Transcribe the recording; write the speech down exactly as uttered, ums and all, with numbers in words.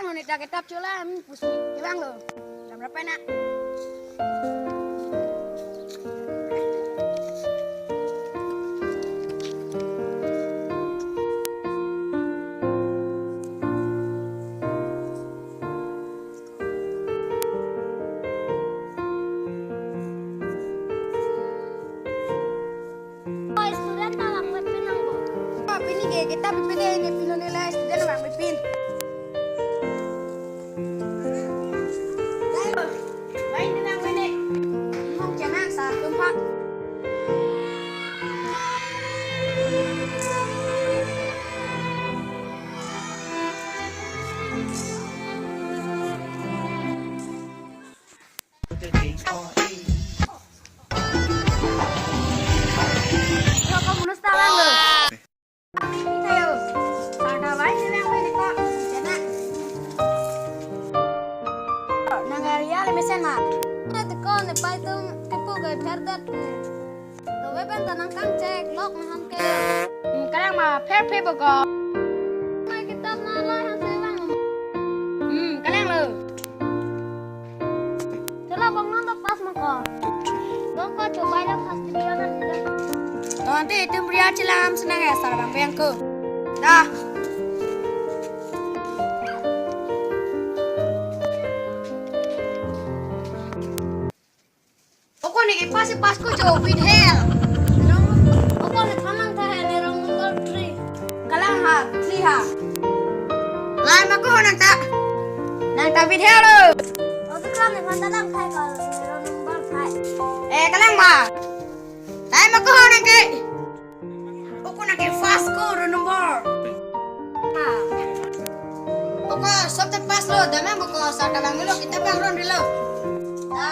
Neta kitab chola, hmm, pusi kevanglo. Jam ra pen na. Oh, student ta vangvepin nangpo. Oh, pini ke kitab pipede ne pino ne la student vangvepin. Dai, vangvepin nang mene. Mong kenang sa tumpak. Yo, ko munus ta vanglo. Ayo, sarta vai ni yang ini ko. Jana. Nang area le mesen ma. Ate ko ne pai tum kipu ga pherdat. Tobe pen ta nangkangchek lok naham ke. Hmm, kalang ma pherphe bo ko. Mai kitab na lai han se vang. Hmm, kalanglo. Chola bong non to pass ma ko. Bong ko chobai lo first division na. To ante itum ria chelam senang ya sar bang bang ko. Dah. Oko ne ke pass pass ko jo with hell. Oko ne thanang tha hai ne wrong number three. Kalang ha, three ha. Lai ma ko nang ta. Nang ta with hell lo. Oko ne thanang tha ko wrong number five. Eh, kalang ma. Lai ma ko nang ke. Oko nang ke first ko roll number. Ha. Oko sob ta pass lo, damang oko sa kalang lo, kitab bang ron rilo. Da.